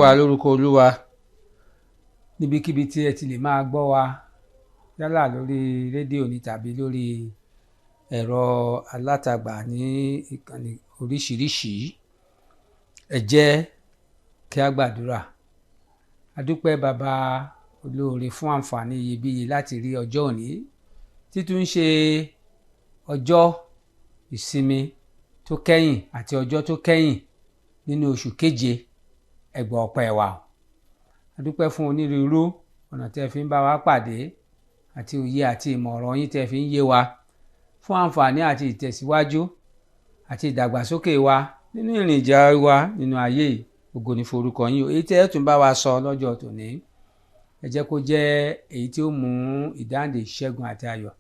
Wa lórúkọ Olúwa níbikíbi tí ẹ ti lè máa gbọ́ wa, yálà lórí rédíò ni tàbí lórí ẹ̀rọ alátagbà ní ìkànnì oríṣiríṣi. Ẹ jẹ́ kí a gbàdúrà. A dúpẹ́, Bàbá olóore, fún àǹfààní iyebíye láti rí ọjọ́ òní, títún ń ṣe ọjọ́ ìsinmi tó kẹ́yìn àti ọjọ́ tó kẹ́yìn nínú oṣù keje. Ẹ gbọ́ ọpẹ́ wa o. A dúpẹ́ fún onírúurú ọ̀nà tí ẹ fi ń bá wa pàdé àti òye àti ìmọ̀ ọ̀rọ̀ yín tí ẹ fi ń yé wa, fún àǹfààní àti ìtẹ̀síwájú àti ìdàgbàsókè wa nínú ìrìnàjò wa nínú ayé yìí. Ògo ní forúkọ yín o. Èyí tí ẹ tún bá wa sọ lọ́jọ́ tòní, ẹ jẹ́ kó jẹ́ èyí tí ó mú ìdáǹdè, ìṣẹ́gun àti ayọ̀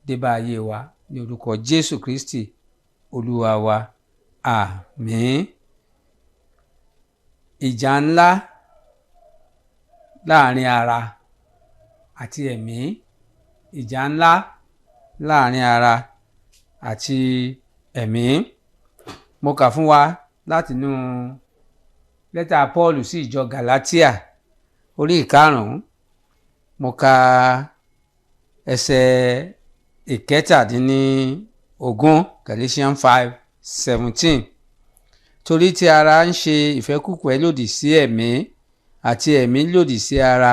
dé bá ayé wa, ní orúkọ Jésù Kristi Olúwa wa, àmín. Ìjà ńlá láàrin ara àti ẹ̀mí. Ìjà ńlá láàrin ara àti ẹ̀mí. Mo kà fún wa látinú lẹ́tà Paul sí ìjọ Galatia, orí 5. Mo ka ẹsẹ̀ 17, Galatians 5:17. Torí tí ara ń ṣe ìfẹ́kúfẹ̀ẹ́ lòdì sí ẹ̀mí, àti ẹ̀mí lòdì sí ara,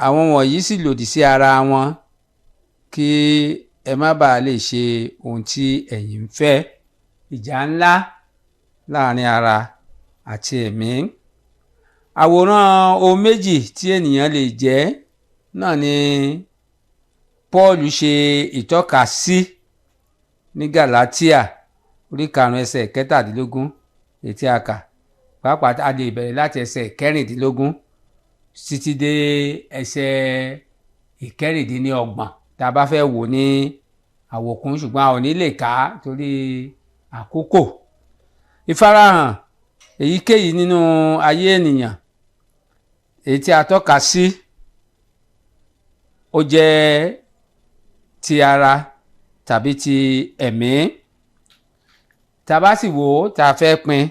àwọn wọ̀nyí sì lòdì sí ara wọn, kí ẹ má bàa lè ṣe ohun tí ẹ̀yin ń fẹ́. Ìjà ńlá láàrin ara àti ẹ̀mí. Àwòrán ohun méjì tí ènìyàn lè jẹ́ náà ni Paul ṣe ìtọ́ka sí ní Galatia orí 5, ẹsẹ̀ 17, èyí tí a kà. Pàápàá, a lè bẹ̀rẹ̀ láti ẹsẹ̀ 16 títí dé ẹsẹ̀ 26 tá a bá fẹ́ wò ní àwòkún, ṣùgbọ́n a ò ní lè kà á torí àkókò. Ìfarahàn èyíkéyìí nínú ayé ènìyàn èyí tí a tọ́ka sí, ó jẹ́ ti ara tàbí ti ẹ̀mí. Tá a bá sì wò ó, tá a fẹ́ pín,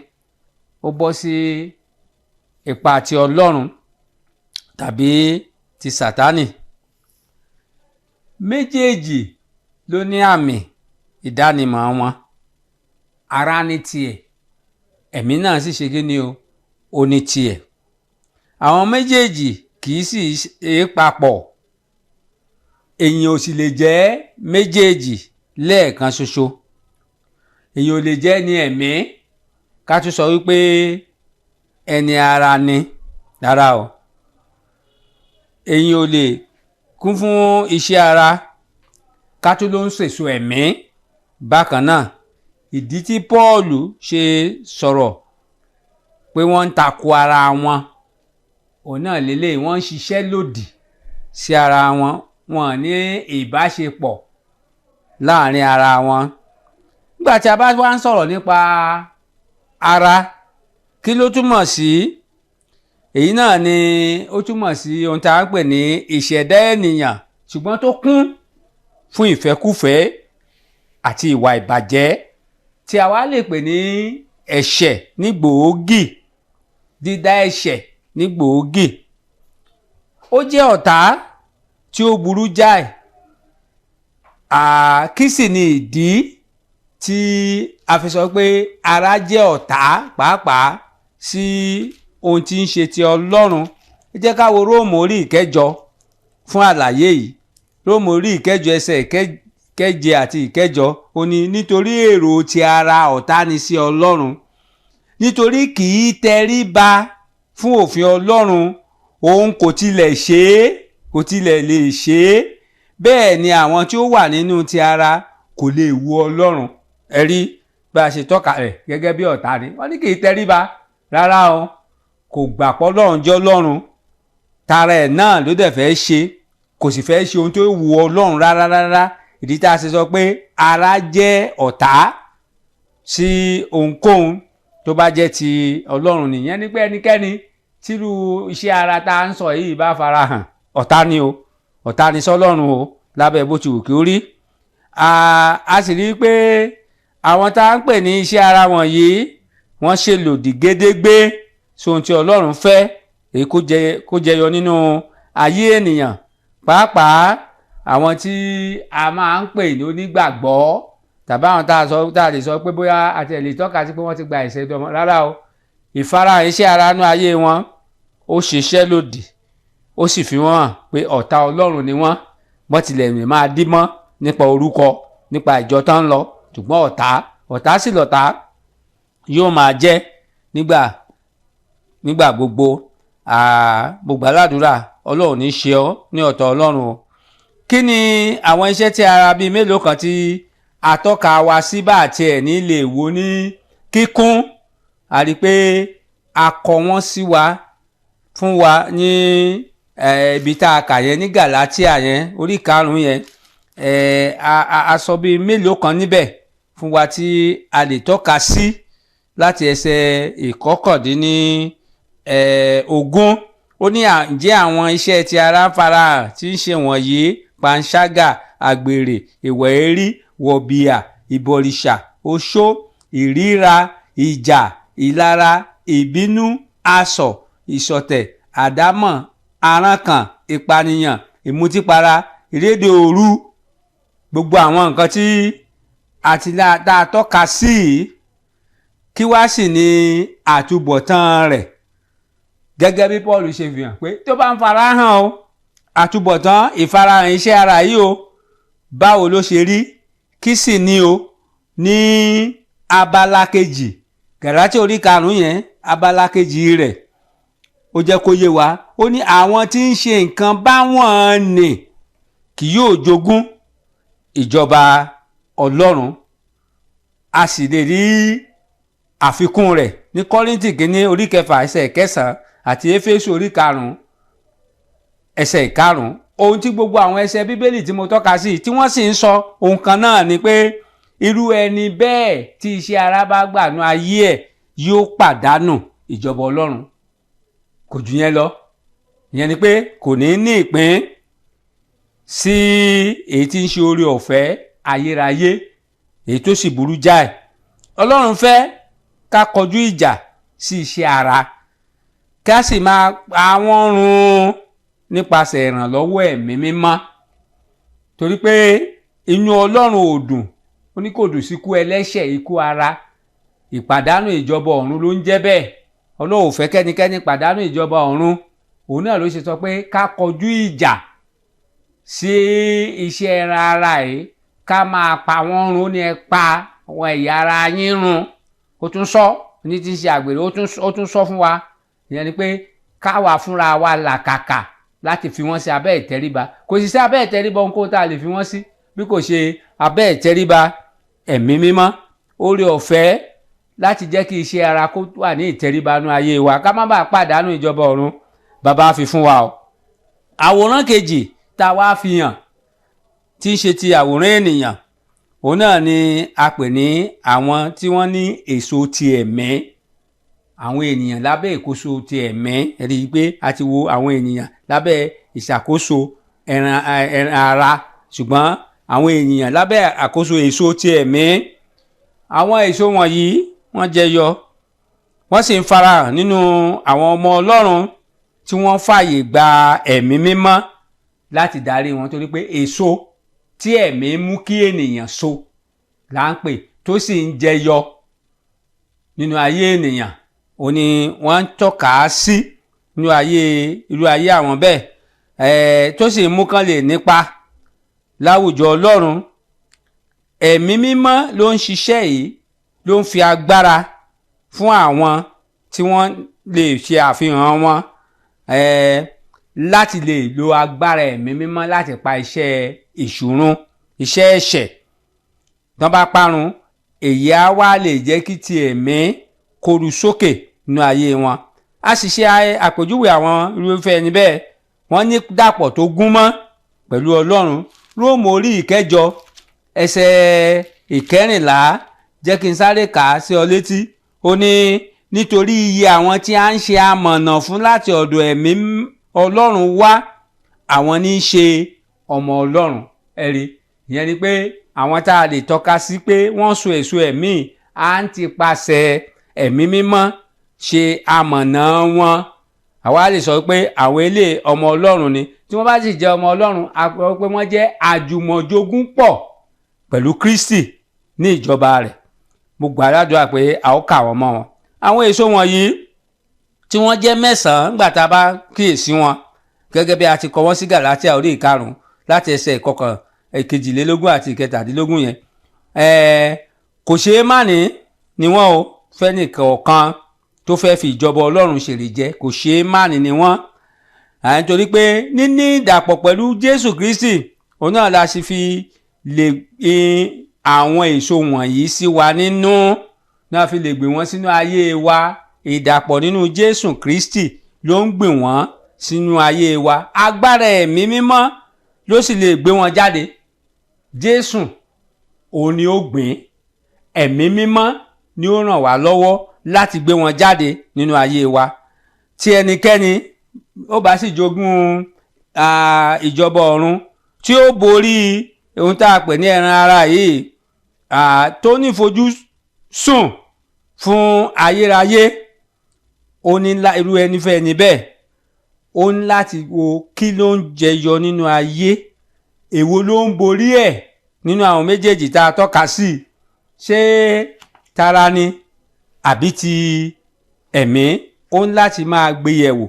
ó bọ́ sí ipa ti Ọlọ́run tàbí ti Sátánì. Méjèèjì ló ní àmì ìdánimọ̀ wọn. Ara ní tiẹ̀, ẹ̀mí náà sì ṣe kí ni o, ó ní tiẹ̀. Àwọn méjèèjì kì í sì ṣe papọ̀. Èyàn ò sì lè jẹ́ méjèèjì lẹ́ẹ̀kan ṣoṣo. Èyàn ò lè jẹ́ ní ẹ̀mí ká tún sọ wípé ẹni ara ni, rárá o. Èyàn ò lè kún fún iṣẹ́ ara ká tún ló ń sèso ẹ̀mí bákan náà. Ìdí tí Pọ́ọ̀lù ṣe sọ̀rọ̀ pé wọ́n ń tako ara wọn, òun náà lélẹ̀. Wọ́n ń ṣiṣẹ́ lòdì sí ara wọn, wọn ní ìbáṣepọ̀ láàrin ara wọn. Nígbà tí a bá wá ń sọ̀rọ̀ nípa ara, kí ló túmọ̀ sí? Èyí náà ni ó túmọ̀ sí ohun tí a ń pè ní ìṣẹ̀dá ènìyàn, ṣùgbọ́n tó kún fún ìfẹ́kúfẹ̀ẹ́ àti ìwà ìbàjẹ́ tí a wá lè pè ní ẹ̀ṣẹ̀ ní gbòógì, dídá ẹ̀ṣẹ̀ ní gbòógì. Ó jẹ́ ọ̀tá tí ó burú jáì. Kí sì ni ìdí tí a fi sọ pé ara jẹ́ ọ̀tá, pàápàá sí ohun tí ń ṣe ti Ọlọ́run? Ẹ jẹ́ ká wo Róòmù orí 8 fún àlàyé yìí. Róòmù orí 8, ẹsẹ̀ 7 àti 8, ó ní, "Nítorí èrò ti ara ọ̀tá ni sí Ọlọ́run, nítorí kì í tẹríba fún òfin Ọlọ́run, òun kò tilẹ̀ ṣe é, kò tilẹ̀ lè ṣe é. Bẹ́ẹ̀ ni àwọn tí ó wà nínú ti ara kò lè wu Ọlọ́run." Ẹ rí bá a ṣe tọ́ka rẹ̀ gẹ́gẹ́ bí ọ̀tá ni. Wọ́n ní kì í tẹríba rárá o, kò gbà pé Ọlọ́run jẹ́ Ọlọ́run. Tara ẹ̀ náà ló dẹ̀ fẹ́ ṣe, kò sì fẹ́ ṣe ohun tó wu Ọlọ́run rárá rárá. Ìdí tá a ṣe sọ pé ara jẹ́ ọ̀tá sí ohunkóhun tó bá jẹ́ ti Ọlọ́run nìyẹn ní pé ẹnikẹ́ni tírú iṣẹ́ ara tá a ń sọ yìí bá farahàn, ọ̀tá ni o, ọ̀tá ni sọ́lọ́run o, lábẹ́ bó ti wù kí ó rí. A sì rí i pé àwọn tá a ń pè ní iṣẹ́ ara wọ̀nyí, wọ́n ṣe lòdì gédégbé. sí ohun tí Ọlọ́run fẹ́ èyí kó jẹyọ nínú ayé ènìyàn, pàápàá àwọn tí a máa ń pè ní onígbàgbọ́ tàbí àwọn tá a lè sọ pé bóyá àti ẹ̀ lè tọ́ka sí pé wọ́n ti gba ìṣẹ́dọ̀mọ́. Rárá o, ìfarahàn iṣẹ́ ara nú ayé wọn ó ṣiṣẹ́ lòdì, ó sì fi wọ́n hàn pé ọ̀tá Ọlọ́run ni wọ́n. Wọ́n tilẹ̀ lè máa dí mọ́ nípa orúkọ, nípa ìjọ tán ń lọ, ṣùgbọ́n ọ̀tá sì lọ̀tá yóò máa jẹ́ nígbà gbogbo. Mo gbà ládùúrà, Ọlọ́run ní ṣe ọ́ ní ọ̀tá Ọlọ́run o. Kí ni àwọn iṣẹ́ tí ara bíi mélòó kan tí atọ́ka wa sí bá àti ẹ̀ ní lè wo ní kíkún? A rí i pé a kọ wọ́n sí wa fún wa ní ibi tá a kà yẹn ní Gàlátíà yẹn orí 5 yẹn. A sọ bíi mélòó kan níbẹ̀ fún wa tí a lè tọ́ka sí láti ẹsẹ̀ 19. Ó ní ǹjẹ́ àwọn iṣẹ́ tí ara ń farahàn tí ń ṣe wọ̀nyí: panṣágà, àgbèrè, ìwà èérí, wọ̀bìà, ìbọ̀rìṣà, oṣó, ìríra, ìjà, ìlara, ìbínú, asọ̀, ìṣọ̀tẹ̀, àdámọ̀, aránkàn, ìpànìyàn, ìmutípara, ìréde òru. Gbogbo àwọn nǹkan tí a ti tá a tọ́ka sí yìí, kí wá sì ní àtúbọ̀tán rẹ̀? Gẹ́gẹ́ bí Paul ṣe fi hàn pé tó bá ń farahàn o, àtúbọ̀tán ìfarahàn iṣẹ́ ara yìí o, báwo ló ṣe rí? Kí sì ni o? Ní abala kejì Gàlátíà orí 5 yẹn, abala kejì rẹ̀, ó jẹ́ kó yé wa. Ó ní àwọn tí ń ṣe nǹkan báwọn nì kì yóò jogún ìjọba Ọlọ́run. A sì lè rí àfikún rẹ̀ ní Kọ́ríńtì kìíní orí 6 ẹsẹ̀ 9 àti Éfésù orí 5 ẹsẹ̀ 5. Ohun tí gbogbo àwọn ẹsẹ̀ Bíbélì tí mo tọ́ka sí tí wọ́n sì ń sọ ohun kan náà ni pé irú ẹni bẹ́ẹ̀ tí iṣẹ́ ara bá gbà nú ayé ẹ̀ yóò pàdánù ìjọba Ọlọ́run. Kò jù yẹn lọ. Ìyẹn ni pé kò ní ní ìpín sí èyí tí ń ṣe oore ọ̀fẹ́ ayérayé, èyí tó sì burú jáì. Ọlọ́run fẹ́ ká kọjú ìjà sí iṣẹ́ ara, ká sì máa pa wọ́n run nípasẹ̀ ìrànlọ́wọ́ Ẹ̀mí Mímọ́. Torí pé inú Ọlọ́run ò dùn, ó ní kò dùn sí ikú ẹlẹ́ṣẹ̀, ikú ara, ìpàdánù ìjọba ọ̀run ló ń jẹ́ bẹ́ẹ̀. Ọlọ́run ò fẹ́ kẹ́nikẹ́ni pàdánù ìjọba ọ̀run. Òun náà ló ṣe sọ pé ká kọjú ìjà sí iṣẹ́ ẹran ara yìí, ká máa pa wọ́n run. Ó ní ẹ pa àwọn ẹ̀yà ara yín run. Ó tún sọ ní tí ń ṣe àgbèrè, ó tún sọ fún wa. Ìyẹn ni pé káwa fúnra wa làkàkà láti fi wọ́n sí abẹ́ ìtẹríba. Kò sì sí abẹ́ ìtẹríba ohunkóhun tá a lè fi wọ́n sí bí kò ṣe abẹ́ ìtẹríba Ẹ̀mí Mímọ́. Oore ọ̀fẹ́ láti jẹ́ kí iṣẹ́ ara kó wà ní ìtẹríba nú ayé wa, ká má bàa pàdánù ìjọba ọ̀run, bàbá fi fún wa o. Àwòrán kejì tá a wá fi hàn tí ń ṣe ti àwòrán ènìyàn, òun náà ni a pè ní àwọn tí wọ́n ní èso ti ẹ̀mí. Àwọn ènìyàn lábẹ́ ìkóso ti ẹ̀mí. Ẹ rí i pé a ti wo àwọn ènìyàn lábẹ́ ìṣàkóso ẹran ara, ṣùgbọ́n àwọn ènìyàn lábẹ́ àkóso èso ti ẹ̀mí. Àwọn èso wọ̀nyí wọ́n jẹyọ, wọ́n sì ń farahàn nínú àwọn ọmọ Ọlọ́run tí wọ́n fààyè gba Ẹ̀mí Mímọ́ láti darí wọn, torí pé èso tí ẹ̀mí mú kí ènìyàn so là ń pè, tó sì ń jẹyọ nínú ayé ènìyàn, ó ní wọ́n ń tọ́ka sí nínú ayé irú ayé àwọn bẹ́ẹ̀, tó sì mú kán lè nípa láwùjọ Ọlọ́run. Ẹ̀mí Mímọ́ ló ń ṣiṣẹ́ yìí, ló ń fi agbára fún àwọn tí wọ́n lè ṣe àfihàn wọn láti lè lo agbára Ẹ̀mí Mímọ́ láti pa iṣẹ́ ìṣùrun, iṣẹ́ ẹ̀ṣẹ̀ tán bá parun. Èyí á wá lè jẹ́ kí ti ẹ̀mí kóru sókè nínú ayé wọn. A sì ṣe àpèjúwe àwọn irúfẹ́ ẹni bẹ́ẹ̀, wọ́n ní dàpọ̀ tó gún mọ́ pẹ̀lú Ọlọ́run. Róòmù orí 8 ẹsẹ̀ 14, jẹ́ kí n sáré kà á sí ọ létí. Ó ní nítorí iye àwọn tí a ń ṣe amọ̀nà fún láti ọ̀dọ̀ Ẹ̀mí Ọlọ́run wá, àwọn ní í ṣe ọmọ Ọlọ́run. Ẹ̀rí ìyẹn ni pé àwọn tá a lè tọ́ka sí pé wọ́n so èso ẹ̀mí à ń ti pasẹ̀ Ẹ̀mí Mímọ́ ṣe amọ̀nà wọn. Àwa lè sọ pé àwọn ilé ọmọ Ọlọ́run ni. Tí wọ́n bá sì jẹ́ ọmọ Ọlọ́run, a sọ pé wọ́n jẹ́ àjùmọ̀jogún pọ̀ pẹ̀lú Kristi ní ìjọba rẹ̀. Mo gbàdúrà pé a ó kà wọ́n mọ́ wọn. Àwọn èso wọ̀nyí tí wọ́n jẹ́ mẹ́sàn-án nígbà tá a bá kíyèsí wọn gẹ́gẹ́ bí a ti kọ wọ́n sí Gàlátíà orí 5 láti ẹsẹ̀ 22 àti 17 yẹn, kò ṣeé má ní ni wọ́n o fẹ́nìkọ̀ọ̀kan tó fẹ́ fi ìjọba Ọlọ́run ṣèrè jẹ, kò ṣeé má ní ni wọ́n. Nítorí pé níní ìdàpọ̀ pẹ̀lú Jésù Kristi òun náà la sì fi lè gbin àwọn èso wọ̀nyí sí wa nínú, náà fi lè gbìn wọ́n sínú ayé wa. Ìdàpọ̀ nínú Jésù Kristi ló ń gbìn wọ́n sínú ayé wa. Agbára ẹ̀mí mímọ́ ló sì lè gbé wọn jáde. Jésù òun ni ó gbìn, ẹ̀mí mímọ́ ni ó ràn wá lọ́wọ́ láti gbé wọn jáde nínú ayé wa. Tí ẹnikẹ́ni ó bá sì jogún ìjọba ọ̀run tí ó borí ohun tá a pè ní ẹran ara yìí, tó ní fojú sùn fún ayérayé, ó ní irú ẹni fẹ́ ni bẹ́ẹ̀, ó ní láti wo kí ló ń jẹyọ nínú ayé, èwo ló ń borí ẹ̀ nínú àwọn méjèèjì tá a tọ́ka sí, ṣé tara ni àbí ti ẹ̀mí. Ó ní láti máa gbé yẹ̀wò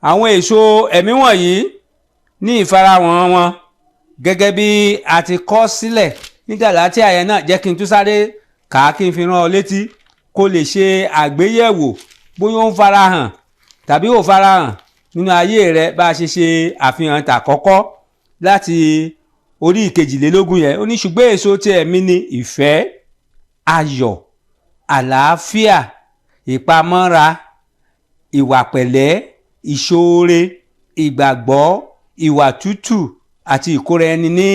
àwọn èso ẹ̀mí wọ̀nyí ní ìfarahàn wọn gẹ́gẹ́ bí a ti kọ sílẹ̀ ní Gàlátíà yẹn náà. Jẹ́ kí n tún sáré kà á kí n fi rán ọ létí kó lè ṣe àgbéyẹ̀wò bóyá ó ń farahàn tàbí ò farahàn nínú ayé rẹ bá a ṣe ṣe àfihàn tàkọ́kọ́ láti orí 22 yẹn. Ó ní ṣùgbọ́n èso ti ẹ̀mí ni ìfẹ́, ayọ̀, àlàáfíà, ìpamọ́ra, ìwà pẹ̀lẹ́, ìṣoore, ìgbàgbọ́, ìwà tútù àti ìkóra ẹni ní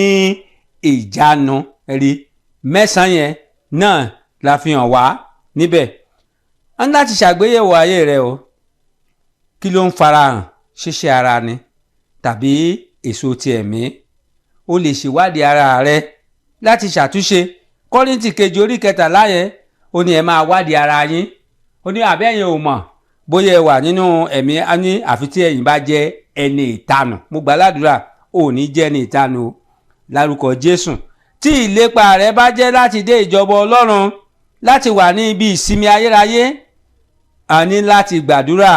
ìjánu. Ẹ̀rí mẹ́sàn-án yẹn náà la fi hàn wá níbẹ̀. A ní láti ṣàgbéyẹ̀wò ayé rẹ o. Kí ló ń farahàn? Ṣíṣe ara ni tàbí èso ti ẹ̀mí? O lè ṣèwádìí ara rẹ láti ṣàtúnṣe. Kọ́ríńtì 2 orí 13 yẹn ó ní ẹ máa wádìí ara yín. Ó ní àbẹ́yìn ò mọ̀ bóyá ẹ wà nínú ẹ̀mí, á ní àfi tí ẹ̀yin bá jẹ́ ẹni ìtanù. Mo gbà ládùúrà ò ní jẹ́ ẹni ìtanù o lárúkọ Jésù. Tí ìlépa rẹ bá jẹ́ láti dé ìjọba Ọlọ́run, láti wà ní ibi ìsinmi ayérayé, a ní láti gbàdúrà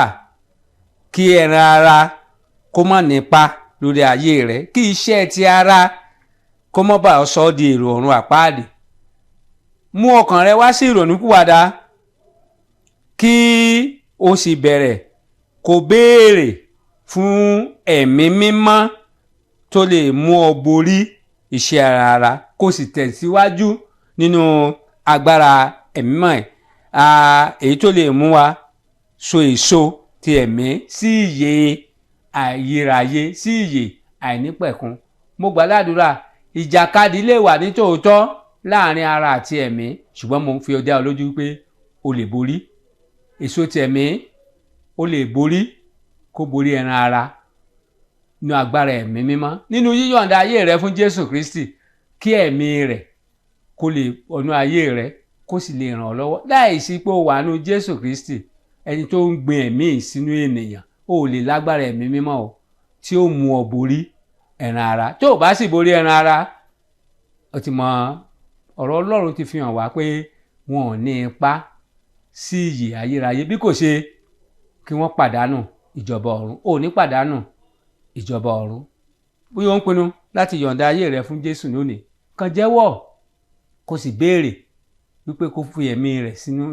kí ẹran ara kó má nípa lórí ayé rẹ, kí iṣẹ́ ti ara kó má bàa sọ ọ́ di èrò ọ̀run àpáàdì. Mú ọkàn rẹ wá sí ìrònúpìwàdà kí o sì bẹ̀rẹ̀ kó béèrè fún ẹ̀mí mímọ́ tó lè mú ọ borí iṣẹ́ ara, kó sì tẹ̀síwájú nínú agbára ẹ̀mí mọ́ ẹ̀, èyí tó lè mú wa so èso ti ẹ̀mí sí ìyè ayérayé, sí ìyè àìnípẹ̀kun. Mo gbàdúrà ìjàkadì lè wà ní tòótọ́ láàrin ara àti ẹ̀mí, ṣùgbọ́n mo fi dá ọ lójú pé o lè borí èso ti ẹ̀mí, o lè borí kó borí ẹran ara nínú agbára ẹ̀mí mímọ́, nínú yíyọ̀ǹda ayé rẹ fún Jésù Kristi, kí ẹ̀mí rẹ̀ kó lè ọ̀nà ayé rẹ kó sì lè ràn ọ́ lọ́wọ́. Láìsí pé o wà nínú Jésù Kristi, ẹni tó ń gbin ẹ̀mí sínú ènìyàn, o ò lè lágbára ẹ̀mí mímọ́ o tí ó mú ọ borí ẹran ara. Tó o bá sì borí ẹran ara, o ti mọ ọ̀rọ̀ Ọlọ́run ti fi hàn wá pé wọn ò ní ipá sí ìyè ayérayé bí kò ṣe kí wọ́n pàdánù ìjọba ọ̀run. O ò ní pàdánù ìjọba ọ̀run. Bóyá o ń pinnu láti yọ̀ǹda ayé rẹ fún Jésù lónìí, kàn jẹ́wọ́ kó sì béèrè wípé kó fi ẹ̀mí rẹ̀ sínú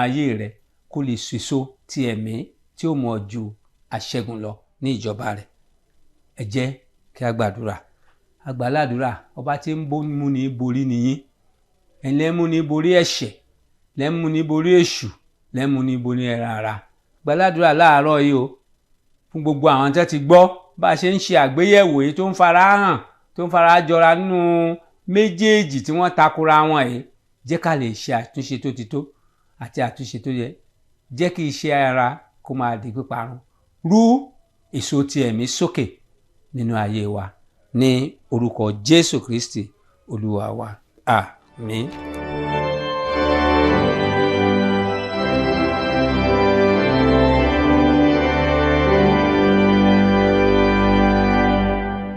ayé rẹ kó lè ṣèso ti ẹ̀mí tí ó mú ọ ju aṣẹ́gun lọ ní ìjọba rẹ̀. Ẹ jẹ́ kí a gbàdúrà. A gbà ládùúrà, ọba tí ń mú ní borí nìyín. Ẹ̀yin lẹ́ ń mú ní borí ẹ̀ṣẹ̀, lẹ́ ń mú ní borí èṣù, lẹ́ ń mú ní borí ẹran ara. Gbà ládùúrà láàárọ̀ yìí o fún gbogbo àwọn tó ti gbọ́ bá a ṣe ń ṣe àgbéyẹ̀wò èyí tó ń fara hàn, tó ń fara jọra nínú méjèèjì tí wọ́n takora wọn yìí. Jẹ́ ká lè ṣe àtúnṣe tó ti tó àti àtúnṣe tó yẹ. Jẹ́ kí iṣẹ́ ara kó máa di píparun. Rú èso ti ẹ̀mí sókè nínú ayé wa ní orúkọ Jésù Kristi Olúwa wa. Àmín.